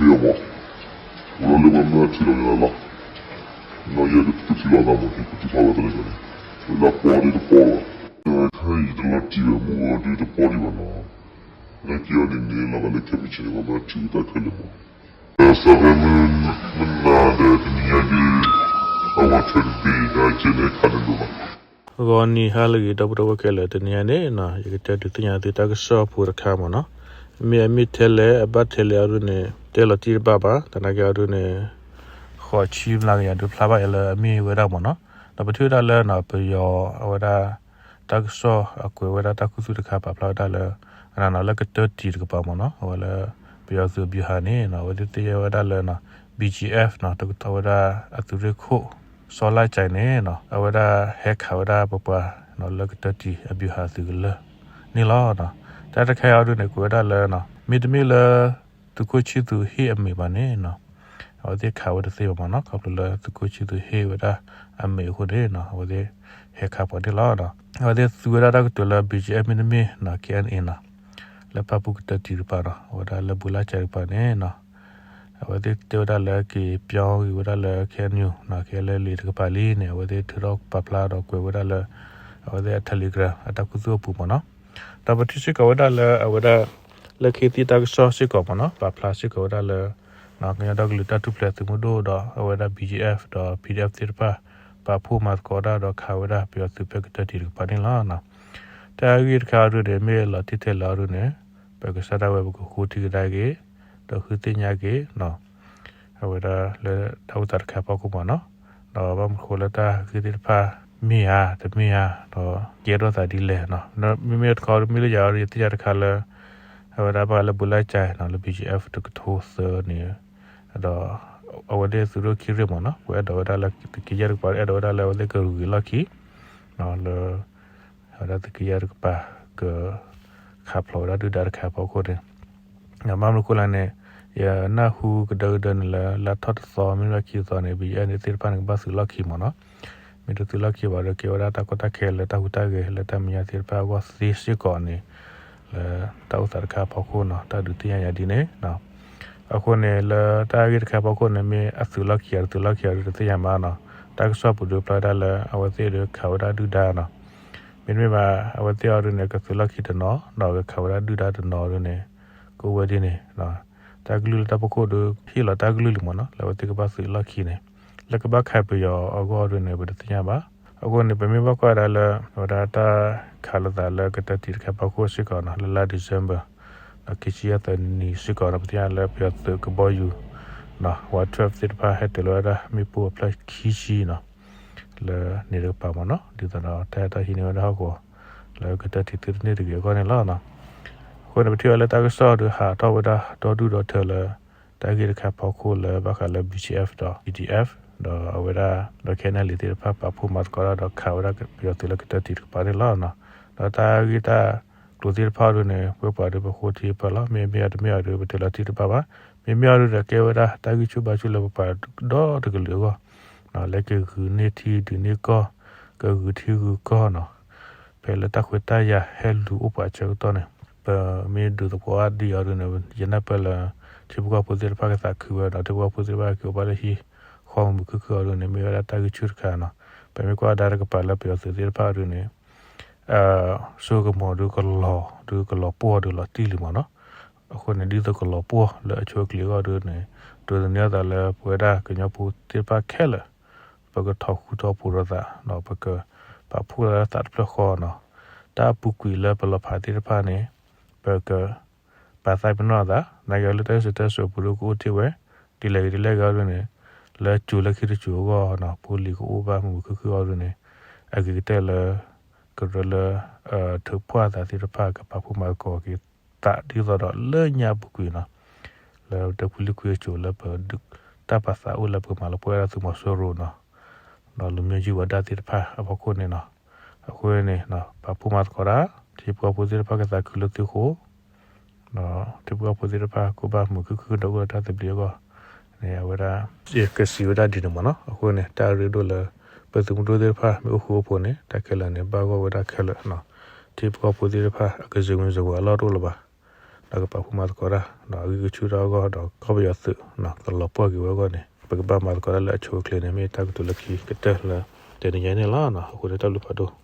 မး, အိၣ်လီၤလၢပှၤမၢထံလီၤန့ၣ်လီၤ, နီၢ်ယဲကထံၣ်လီၤသးမး ကထံၣ်ထီၣ်လီၤတၢ်လၢန့ၣ်, ဝဲဒၣ်ပီၣ်ဒ်တပီၣ်လီၤ, ခဲအံၤတလီၤတံၢ်ဝဲမူအီၤဒ်တပီၣ်ဒံးဘၣ်နီၤ, လၢက့ၤအီၤန့ၣ်န့ၣ် လီၤဂာ်လၢခဲမုၢ်ဆ့ၣ်န့ၣ် ပှၤမၢထံတၢ်ခဲလၢာ်မး, စးဖဲမုၢ်နၤဒီးတနံၤညါဒ် အဝဲထွဲတဘ့ၣ်တၢ်ကဲန့ၣ်ခးတဒိၣ်ဘၣ် ဂီၤနံၤဟါလၢအဂ့ၤ ဒီပုၢ်ဝဲၢ်ခဲလၢာ် တနံၤညါန့ၣ်နီၤ ယကတဲဒုးသ့ၣ်ညါသုတၢ်ကစီၣ်ဖိတခါမးနီၤ, မ့ၢ်အမ့ၢ်ထဲလဲၣ် အဘၣ်ထဲလဲၣ်အီၤဒ်န့ၣ် တဲလီၤတံၢ်တဘၣ်ဘၣ် သနာ်က့အီၤဒ်န့ၣ် ဃိးဆံမျးကယၤဒုးဖျါဘၣ်ယၤလၢအမ့ၢ်ဝဲဒၣ်မးနီၤ, ဒီးပထံၣ်ဝဲဒၣ်လၢနီၤ ပယီၤအဝဲဒၣ် တၢ်ကစီၣ်အကွဲးဝဲဒၣ်တၢ်ခူသူၣ်တခါ ပာ်ဖျါဝဲဒၣ်လၢ အနီၤလၢကတၢၢ်တံၢ်တကပၤမးနီၤ အဝဲလၢ ပယီၤသုးအဗျူဟာန့ၣ်နီၤ အဝဲသ့ၣ်သ့ၣ်ညါဝဲဒၣ်လၢနီၤ ဘီဂျီအ့ဖ် နီၤ တကတီၢ်ဝဲဒၣ်အသုးရ့ၣ်ခိၣ် စီၤလါကၠဲးန့ၣ်နီၤ အဝဲဒၣ်ဟဲခးဝဲဒၣ်ပပှၤနီၤ လၢကတၢၢ်တံၢ်အဗျူဟာသုးကလၢၢ်န့ၣ်လီၤ. တၢ်တခါအံၤအီၤဒ်န့ၣ် ကွဲးဝဲဒၣ်လၢနီၤ မ့တမ့ၢ်လၢ သုးခိၣ်ဆံသူးဟ့ၣ်အမ့ၢ်ဘၣ်န့ၣ်နီၤ အဝဲသ့ၣ်ခးဝဲတသ့ဘၣ်မးနီၤ ခီဖျိလၢသုးခိၣ်ဆံသူးဟ့ၣ်ဝဲဒၣ်အမ့ၢ်အဃိန့ၣ်နီၤ အဝဲသ့ၣ်ဟဲခးပှၤန့ၣ်လီၤ. အဝဲသ့ၣ်သူဝဲဒၣ်တၢ်ကတိၤလၢ ဘီဂျီအ့ဖ် မ့တမ့ၢ်နီၤ ခဲအံၤန့ၣ်နီၤ လၢဖၣ်ပူၣ်ကတၢၢ်တံၢ်တကပၤနီၤ အဝဲဒၣ်လၢဘိလါကၠဲးတကပၤန့ၣ်နီၤ အဝဲသ့ၣ်တဲဝဲဒၣ်လၢက့ၤပၠီဂ့ၤဝဲဒၣ်လၢ ခဲအံၤန့ၣ်နီၤ ခဲလၢာ်လံၤ တကပၤလံန့ၣ် အဝဲသ့ၣ်ထုးထီၣ်ပာ်ဖျါဒီးကွဲးဝဲဒၣ်လၢ အဝဲသ့ၣ်အ Telegram အတၢ်ခူသူၣ်အပူၤမးနီၤ ဒီးပထံၣ်စ့ၢ်ကီးဝဲဒၣ်လၢအဝဲဒၣ် လၢခံသ့ၣ်တၢ်ကစီၣ်စ့ၢ်ကီးမးနီၤ ပာ်ဖျါစ့ၢ်ကီးဝဲဒၣ်လၢ ကညီဒီကလုာ်တၢ်ထူၣ်ဖျဲးသုးမုၢ်ဒိၣ်ဒီး အဝဲဒၣ် ဘီဂျီအ့ဖ် ဒီး ပီၣ်ဒံၣ်အ့ဖ် သ့ၣ်တဖၣ် ပာ်ဖှိၣ်မၤသကိးတၢ်ဒီးခးဝဲဒၣ်ပယီၤသုးဖဲကတၢၢ်တံၢ်တကပၤန့ၣ်လီၤ. တၢ်ဂ့ၢ်တခါအီၤဒ်န့ၣ် မ့ၢ်လီၤတံၢ်ထဲလဲၣ်အီၤဒ်န့ၣ် ပကစၢ်ဒၣ်ဝဲပကဃိထံကဒါက့ၤ ဒီးဃုသ့ၣ်ညါက့ၤ အဝဲဒၣ်လၢတၢ်အိၣ်သးတခါအဖီခိၣ်မးနီၤ ဒီးဘၣ်မနုၤဃိလၢတၢ်ဂ့ၢ်သ့ၣ်တဖၣ် မ့ၢ်ဧါ တမ့ၢ်ဧါ ဒီးကဲထီၣ်သးဒ်လဲၣ်နီၤ မ့မ့ၢ်တခီမ့ၢ်လၢယၤအီၤဒ် ယသ့ၣ်ညါတခါလၢ အဝဲဒၣ်ဘၣ်ဃးလၢဘိလါကၠဲးနီၤ လၢ ဘီဂျီအ့ဖ် တကထိသၢန့ၣ် ဒီး အဝဲသ့ၣ်သုးရ့ၣ်ခံရ့ၣ်မးနီၤ ပအဲၣ်ဒိးဝဲဒၣ်လၢသုးက့ယဲၢ်တကပၤ အဲၣ်ဒိးဝဲဒၣ်လၢအဝဲသ့ၣ်ကဂုၤက့ၤလီၢ်ခံ လၢ အဝဲဒၣ်သုးက့ယဲၢ်တကပၤ က ခးဖျိးဝဲဒၣ်ဒုၣ်ဒါတခါအဖီခိၣ်န့ၣ် ဘၣ်မနုၤဃိလဲၣ်န့ၣ် ယနၢ်ဟူကဒၢကဒၢန့ၣ်လၢ လါထီၣ်တသီ မ့ၢ်လၢခံသီန့ၣ် ဘီအ့ဖ် န့ၣ်သ့ၣ်တဖၣ်န့ၣ်ကဘၣ်သုးလီၢ်ခံမးနီၤ မ့ၢ်တသုးလီၢ်ခံဘၣ်ဒီး ကဲဝဲဒၣ်တၢ်ကီတၢ်ခဲလၢတၢ်ဟူးတၢ်ဂဲၤလၢတၢ်မဲာ်ညါသ့ၣ်တဖၣ်အဂီၢ်သ့စ့ၢ်ကီးန့ၣ် လၢတၢ်အိၣ်သးတခါအဖီခိၣ်နီၤ တၢ်ဒုးသ့ၣ်ညါယၤဒ်န့ၣ် အဃိန့ၣ် လၢတၢ်ဂ့ၢ်တခါအဖီခိၣ်န့ၣ် မ့ၢ်အသုးလီၢ်ခံဧါ တသုးလီၢ်ခံဧါဒ်တသ့ၣ်ညါမးနီၤ တၢ်ကစီၣ်ပူၤဒုးဖျါဝဲဒၣ်လၢ အဝဲသ့ၣ်ဒုးခးဝဲဒၣ်ဒုၣ်ဒါနီၤ မ့တမ့ၢ်ဘၣ် အဝဲသ့ၣ်အီၤဒ်န့ၣ် ကသုးလီၢ်ခံတနီၤ ဒီးကခးဝဲဒၣ်ဒုၣ်ဒါတနီၤဒ်န့ၣ် ကအိၣ်ဝဲဒ်န့ၣ် တၢ်ကလုၢ်လၢတၢ်ဖီခိၣ်ဒုး ဟ့ၣ်လီၤတၢ်ကလုၢ်လံမးနီၤ လၢအဝဲသ့ၣ်ကဘၣ်သုးလီၢ်ခံန့ၣ် လၢကဘၣ်ခးပယီၤအဂီၢ်ဒ်န့ၣ် ပတသ့ၣ်ညါဘၣ်. အဃိန့ၣ် ပမ့ၢ်ဘၣ်ကွၢ်ဒၣ်လၢ အဝဲဒၣ်တၢ်ခးလိာ်သးလၢကတၢၢ်တံၢ်တခါဖီခိၣ်စ့ၢ်ကီးနီၤ လၢလါ December ဒီးခံဆံယဲၢ်သၢနံၣ်စ့ၢ်ကီးနီၤ ပသ့ၣ်ညါလၢပယီၤသုးကဘီယူၤ ဝါ twelve သ့ၣ်တဖၣ်ဟဲတ့ၢ်လီၤဝဲဒၣ်မ့ၣ်ပိၢ်အဖျၢၣ်ခံဆံနီၤ လၢန့ၣ်တကပၤမးနီၤ ဒ်သိးဒီးတၢ်အဲၣ်တၢ်ဟံးန့ၢ်ဝဲဒၣ်ဟီၣ်ကဝီၤ လၢကတၢၢ်တံၢ်သုတန့ၢ်တဂ့ၤအဂီၢ်န့ၣ်လီၤ. အဃိန့ၣ် ပထံၣ်ဝဲလၢတၢ်ကစီၣ်ဒုးဟးထီၣ်ဝဲဒၣ်ဒီဒူၣ်ဒီထၢလၢ တၢ်ဂ့ၢ်တခါဖီခိၣ်လၢဘၣ်ဃးလၢ ဘီ CDF ဒီး PDF ဒီးအဝဲဒၣ် ဒီး KNLA သ့ၣ်တဖၣ် ပာ်ဖှိၣ်မၤသကိးတၢ်ဒီးခးဝဲဒၣ်ပယီၤသုးလၢကတၢၢ်တံၢ်တကပၤန့ၣ်လီၤ. ဒီးတၢ်ဂ့ၢ်တၢ်ကျိၤသ့ၣ်တဖၣ်အီၤဒ်န့ၣ် ပှဲၤပှၤဒုးပဃိထံပၢၢ်လီၤ. မ့မ့ၢ်အီၤတမ့ၢ်အီၤဒုး ပတဲလီၤတံၢ်တဘၣ်ဘၣ်. မ့မ့ၢ်အီၤဒုးဒီးကဲဝဲဒၣ်တၢ်ဂံၢ်ဆူၣ်ဘါဆူၣ်လၢပပှၤဒီတကလုာ်အဂီၢ် လၢကဂုာ်န့ၢ်ထံဒုးန့ၢ်ကီၢ် ကဂုာ်ထံဂုာ်ကီၢ်နီၤ ဖဲလၢတၢ်ခွဲးတၢ်ယာ်ဟဲလူၤအိၣ်ပှၤအဆၢကတီၢ်န့ၣ် ပမ့ၢ်ဒုးသကိးအါဒံးအီၤဒ်န့ၣ် ယနၢ်ပၢၢ်လၢ ထံဖိကီၢ်ဖိသ့ၣ်တဖၣ်ကသးခုဝဲဒီး ထံဖိကီၢ်ဖိသ့ၣ်တဖၣ်က့ၤအိၣ်ဘၣ်လၢဟံၣ်ဃီမုာ်ခုၣ်ခုၣ်အီၤဒ်န့ၣ် မ့ၢ်ဝဲဒၣ်တၢ်ဂံၢ်ဆူၣ်တခါနီၤ. ပမ့ၢ်ကွၢ်ဒါတကပၤလၢပယီၤသုးသ့ၣ်တဖၣ်အီၤဒ်န့ၣ် စိကမီၤဒုးကလီၤ ဒုးကလီၤပှီၢ်ဒုးလီၤတံၢ်လံမးနီၤ. အဃိန့ၣ် ဒ်သိးကလီၤပှီၢ်လၢအဆိအချ့အဂီၢ်ဒ်န့ၣ် ဒိးသန့ၤအသးလၢပဝဲဒၣ်ကညီဖိသ့ၣ်တဖၣ်ခဲလၢာ် ပကထီၣ်ဃူထီၣ်ဖိးထီၣ်သး ဒီးပကပာ်ဖှိၣ်သးလၢသးတဖျၢၣ်ဃီနီၤ. တၢ်အပူၤကွံာ်လၢပလီၤဖးသ့ၣ်တဖၣ်န့ၣ် ပက ပာ်သးပ့ၤနီၣ်အသး နာ်က့လၢတၢ်စံၣ်စိၤတဲစိၤအပူၤဒုးကအိၣ်တ့ၢ်ဝဲ ဒ်လဲၣ်ဂ့ၤဒ်လဲၣ်ဂ့ၤအီၤဒ်န့ၣ် လၢကၠိၤလၢခံတကၠိၤအဂီၢ်နီၤ ဖိလံၤကအိၣ်ဘၣ်မုာ်မုာ်ခုၣ်ခုၣ်အီၤဒ်န့ၣ် အဂ့ၤကတၢၢ်လၢ ကရၢလၢ ထုးဖှီၣ်အသးသ့ၣ်တဖၣ် ကပာ်ဖှိၣ်မၤသကိးက့ၤသးဒ်သိးဒီးလၢညါအပူၤကွံာ်နီၤ လၢတၢ်ကွံလံကွံအကၠိၤလၢပဒုးတၢ်ပာ်သးအိၣ်လၢပကမၤလီၤပှီၢ်ဝဲဒၣ်သုးမီၤစိရိၤနီၤ ဒီးလူမျိုးကြီးဝါဒသ့ၣ်တဖၣ်အဖီခိၣ်န့ၣ်နီၤ အဃိန့ၣ် ပာ်ဖှိၣ်မၤသကိးတၢ် ထံဖိကီၢ်ဖိသ့ၣ်တဖၣ်ကသးခုလၢသုဃိ ထံဖိကီၢ်ဖိသ့ၣ်တဖၣ်ကအိၣ်ဘၣ်မုာ်ခုၣ်ခုၣ်ဒီးအိၣ်ဒီးတၢ်သဘျ့အဂီၢ်န့ၣ် အဝဲဒၣ် ယကစံးဝဲဒၣ်ဒ်န့ၣ်မးနီၤ အဃိန့ၣ် တၢ်အရ့ဒိၣ်လၢ ပသုးမုၢ်ဒိၣ်သ့ၣ်တဖၣ်မ့ၢ်အိၣ်ဃူအိၣ်ဖိးန့ၣ် တၢ်ခဲလၢာ်န့ၣ် ဘၣ်ဂီၢ်ဝဲဒၣ်ခဲလၢာ်နီၤ ထံဖိကီၢ်ဖိသ့ၣ်တဖၣ်အကစံးဝံၤစံးဝါအလီၢ်တအိၣ်လၢၤဘၣ် အကပာ်ဖှိၣ်မၤသကိးတၢ် ဒီးအဂံၢ်ကဆူၣ်ထီၣ်အဂီၢ် ဒီးကီၢ်ပယီၤသုး ကလီၤပှီၢ်က့ၤဝဲအဂီၢ်န့ၣ် ပကဘၣ်မၤသကိးတၢ်လၢအဆိအချ့န့ၣ် မ့ၢ်တၢ်ကတိၤလၢခံကတၢၢ်လၢ တနံၤညါန့ၣ်လီၤ. အဃိန့ၣ်တၢ်ဘျုးဖးဒိၣ်.